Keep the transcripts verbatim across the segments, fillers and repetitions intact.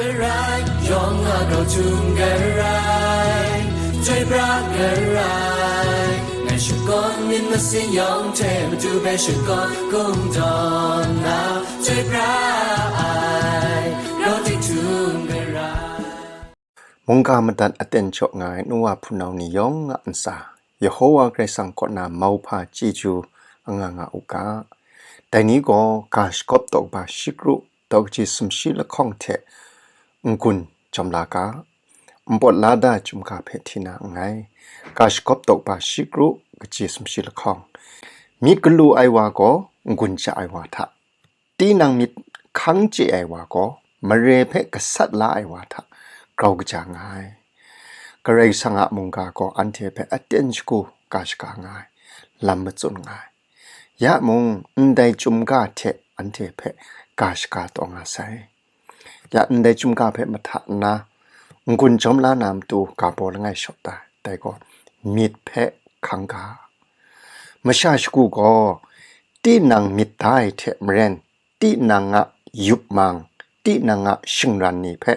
Garai, yawng a grau htum garai, chyoi pra garai. Ngai shakawn myit masin yawng hte matu hpe shakawn kungdawn na, chyoi pra ai, grau tik htum garai. Mungga madat aten jaw nga ai nu wa hpunau ni yawng a ntsa, Yehowa Karai Kasang kaw na mauhpa chyeju anga nga u ga. Dai ni gaw ga shagawp tawk ba shi kru, tawk kaji sumshi lahkawng hte n-gun jawm la ga, npawt la da ai chyum ga hpe hti na nngai. Ga shagawp tawk ba shi kru, kaji sumshi lahkawng. Myit galu ai wa gaw n-gun ja ai wa hta, tinang myit hkang chye ai wa gaw mare hpe gasat la ai wa hta grau kaja nga ai. Karai Kasang a mungga gaw anhte hpe aten shagu ga shaga nga ai, lam matsun nga ai. Ya mung, ndai chyum ga hte anhte hpe ga shaga taw nga sai. Ya ndai chyum ga hpe mahta nna, n-gun jawm la na matu ga baw langai shawt da, dai gaw myit hpe hkang ga. Masha shagu gaw, tinang myit da ai hte maren, tinang a yup mang, tinang a shingran ni hpe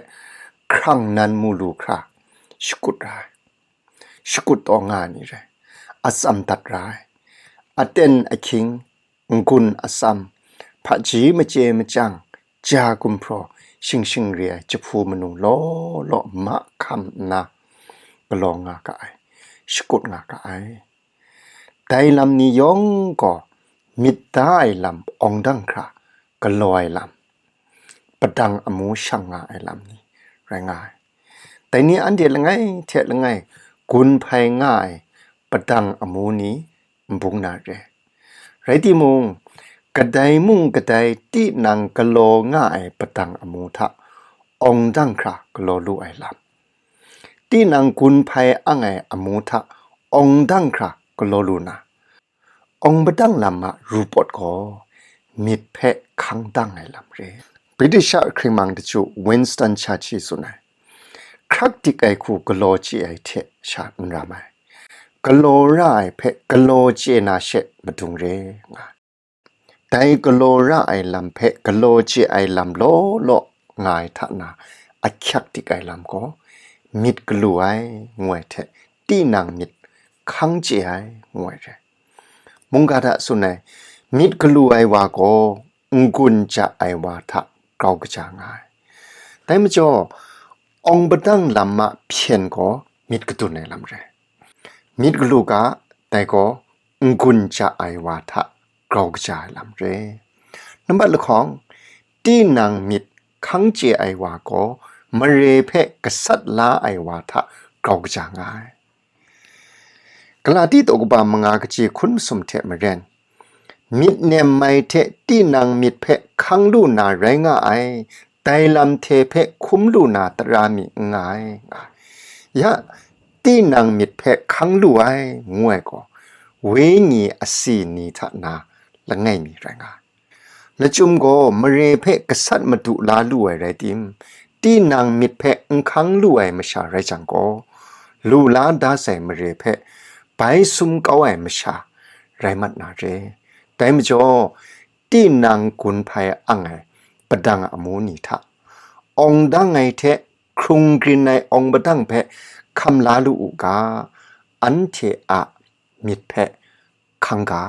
hkrang nan mu lu hkra, shakut ra ai, shakut taw nga ai ni rai, atsam dat ra ai, aten ahkying, n-gun atsam, hpaji machye machyang, ja gumhpraw, shing shing re ai jahpu manu law law mahkam nna galaw nga ga ai, shakut nga ga ai. Dai lam ni yawng gaw myit da ai lam awng dang hkra galaw ai lam, padang amu shang nga ai lam ni rai nga ai. Dai ni anhte langai hte langai gun hpai nga ai padang amu ni n bung na re. Rai timung, kadai mung kadai tinang galaw nga ai padang amu hta awng dang hkra galaw lu ai lam, tinang gun hpai ang ai amu hta awng dang hkra galaw lu na, awng padang lam a ru pawt gaw myit hpe hkang dang ai lam re. British a hkringmang daju Winston Churchill tsun ai, hkrak dik ai hku galaw chye ai hte sha n ram ai, galaw ra ai hpe galaw chye na she madung re, nga ai. Dai galaw ra ai lam hpe galaw chye ai lam law law nga ai hta na, ahkyak dik ai lam gaw myit galu ai, ngu ai hte, tinang myit hkang chye ai, ngu ai re. Mungga hta tsun ai, myit galu ai wa gaw n-gun ja ai wa hta grau kaja nga ai. Dai majaw, awng padang lam a hpyen gaw myit kadun ai lam re. Myit galu ga, dai gaw n-gun ja ai wa hta grau kaja ai lam re. Nambat lahkawng, tinang myit hkang chye ai wa gaw mare hpe gasat la ai wa hta grau kaja nga ai. Galati daw kaba manga kaji hkun masum hte maren, myit nem ai hte tinang myit hpe hkang lu na rai nga ai, dai lam hte hpe hkum lu na tara mi n nga ai, nga ai. Ya, tinang myit hpe hkang lu ai, ngu ai gaw, wenyi asi ni hta na langai mi rai nga ai. Lachyum gaw mare hpe gasat madu la lu ai rai tim, tinang myit hpe n hkang lu ai masha rai jang gaw, lu la da sai mare hpe bai sum kau ai masha rai mat na re. Dai majaw, tinang gun hpai ang ai padang amu ni hta, awng dang ai hte hkrung grin ai awng padang hpe hkam la lu u ga, anhte a myit hpe hkang ga.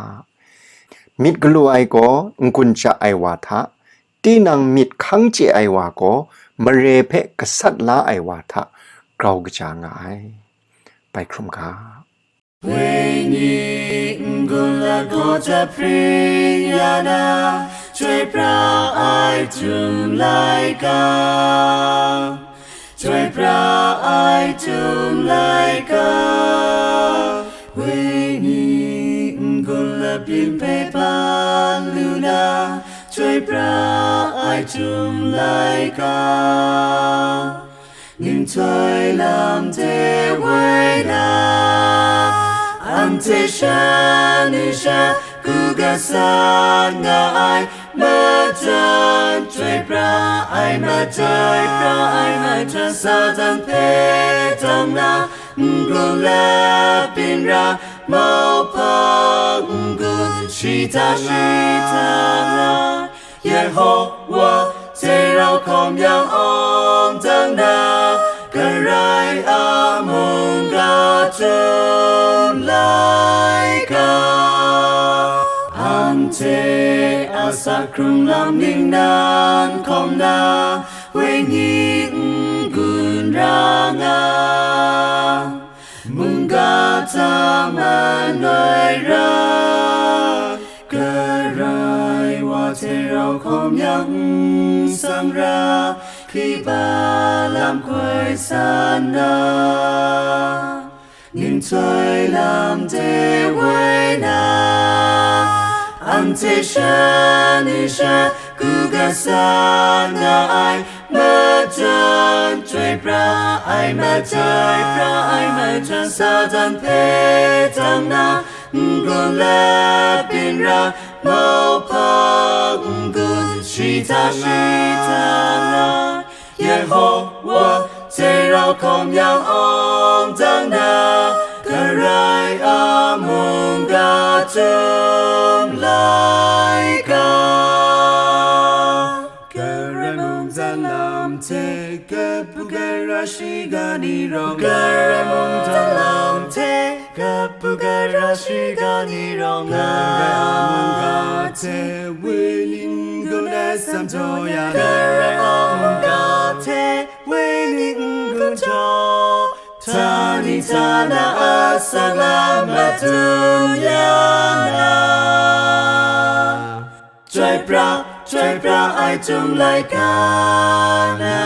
Myit galu ai gaw n-gun ja ai wa hta, tinang myit hkang chye ai wa gaw mare hpe gasat la ai wa hta grau kaja nga ai. Bai hkrum ga. Wenyi n-gun lagaw jahpring ya na, chyoi pra ai htum laika, chyoi pra ai htum laika. Wenyi n-gun labyin hpe ban lu na, chyoi pra ai htum laika. Nhtoi lam de woi na, anhte sha ni sha ku ga san nga ai matan, chyoi pra ai matan, chyoi pra ai matan, Satan hpe dang na, n-gun labyin ra, mauhpa n-gun shi hta shi hta na, Yehowa hte rau hkawm yang awng Hte a sa hkrung lam ningnan hkawm na, wenyi n-gun ra nga, mungga hta manoi ra, Karai wa hte rau hkawm yang n sang ra, hkriba lam hkoi san na, nhtoi lam de woi na, anhte shan ni sha ku ga sa nga ai, matan chyoi pra ai, matan chyoi pra ai, matan Satan hpe tang na, n-gun let byin ra, mauhpa n-gun shi hta shi hta nga, Yehowa hte rau hkawm yang awng dang na, Karai a mungga tum lai ga. Karai mungdan lam hte kabu gara shiga ni rawng, Karai mungdan lam hte kabu gara shiga ni rawng, Karai a mungga hte wailing gun ai sam taw ya, Karai a mungga hte wailing gun taw, htani htana asak lam matun ya nga. Chyoi pra, chyoi pra ai tum laika na.